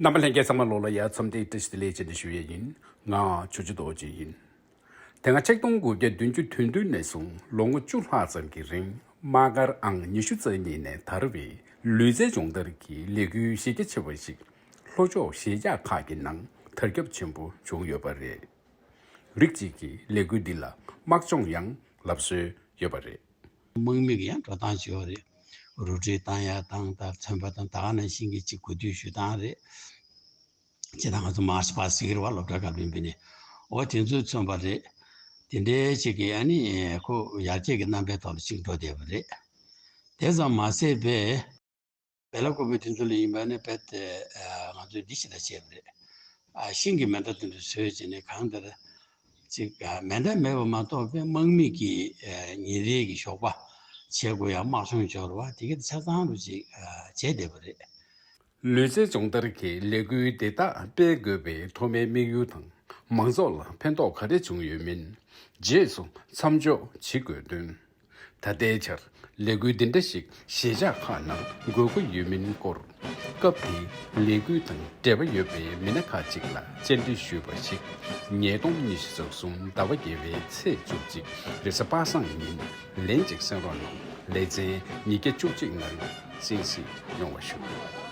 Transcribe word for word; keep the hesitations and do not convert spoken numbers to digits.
རྣམ་པ་ལྷན་རྒྱས་ཚང་མ་ལོ་ལ་ཡ་འཚམས་འདྲི་བཀྲ་ཤིས་བདེ་ལེགས་བཅས་ཏེ་ཞུ་ཡས་ཡིན། ང་ཆུ་ཆུ་རྡོ་རྗེ་ཡིན། དེ་སྔ་ཆིག་སྟོང་དགུ་བརྒྱ་བདུན་ཅུ་དོན་བདུན་ནས་བཟུང་ལོ་ངོ་བཅུ་ལྷག་ཙམ་གྱི་རིང་དམག་སྒར་ཨང་ཉི་ཤུ་རྩ་གཉིས་ནས་དར་བའི་ལུས་རྩལ་སྦྱོང་བརྡར་གྱི་ལས་འགུལ་གཞི་རྒྱ་ཆེ་བ་ཞིག་ལྷོ་ཕྱོགས་གཞིས་ཆགས་ཁག་གི་ནང་དར་ཁྱབ་ཆེན་པོ་བྱུང་ཡོད་པ་རེད། རིགས་གཅིག་གིས་ལས་འགུལ་འདི་ལ་དམག་སྦྱོང་ཡང་ལབ་སྲོལ་ཡོད་པ་རེད། དམག་མི་གི་ཡང་འགྲོ་སྟངས་བྱེད་པ་རེད། རུ་སྒྲིག་བཏང་ཡ་དང་ད་ཚོན་པ་དང་ད་ག་ནང་བཞིན་གྱི་ཅིག་གོ་བསྡུར་ཞུ་སྟངས་རེད། ཅེས་དང་ང་ཚོ་མར་ཆི་པ་ཟེར་གི་རེད་བ། སློབ་གྲྭ་སྐབས་རིམ་པ་ནས། འོ་དེ་ཚོས་མཚོན་པ་རེད། དེ་འདྲའི་ཅིག་གི་ཨ་ནི་ཁོ་ཡར་རྒྱས་ཀྱི་རྣམ་པའི་ཐོག་ལ་ཅིག་འགྲོ་བསྡད་པ་རེད། དེ་ཙམ་མ་ཟད་པའི་བེ་ལ་ཀོ་བི་དེ་ཚོ་ལ་ཡིན་པ་ནི་རྦད་དེ་ང་ཚོས་འདི་ཞིག་ལ་བྱས་པ་རེད། ཤིང་གི་མེ་མདའ་དེ་ཚོ་བཟོས་བྱས་ནས་གང་ལྟར་ཅིག་མེ་མདའ་མེད་པ་མ་གཏོགས་པའི་དམག་མི་གི་ཉིན་རེའི་གི་ཞོགས་པ་བྱེད་དགོས་ཡ་དམག་སྦྱོང་འབྱོར་བ་དེ་ག་ཆ་ཚང་རུ་ཅིག་བྱས་བསྡད་པ་རེད། ལུས་རྩལ་སྦྱོང་བརྡར་གྱི་ལས་འགུལ་དེ་དག་སྤེལ་དགོས་པའི་ཐོག་མའི་དམིགས་ཡུལ་དང་མང་ཚོགས་ལ་ཕན་ཐོགས་ག་རེ་བྱུང་ཡོད་མིན་རྗེས་སུ་མཚམས་འཇོག་བྱེད་དགོས་དོན། ད་ལྟའི་ཆར་ལས་འགུལ་འདི་འདྲ་ཞིག་གཞིས་ཆགས་ཁག་ནང་དགོས་མཁོ་ཡོད་མིན་སྐོར་སྐབས་དེའི་ལས་འགུལ་དང་འབྲེལ་བ་ཡོད་པའི་མི་སྣ་ཁག་ཅིག་ལ་བཅར་འདྲི་ཞུས་པ་ཞིག་ཉིས་སྟོང་ཉི་ཤུ་རྩ་གསུམ་ཟླ་བ་བརྒྱད་པའི་ཚེས་བཅུ་གཅིག་རེས་གཟའ་པ་སངས་ཉིན་ལན་གཅིག་གསན་རོགས་གནང་། ལེ་ཚན་ཉིས་བརྒྱ་བཅུ་གཅིག་ནང་གསན་གཟིགས་ཡོང་བ་ཞུ།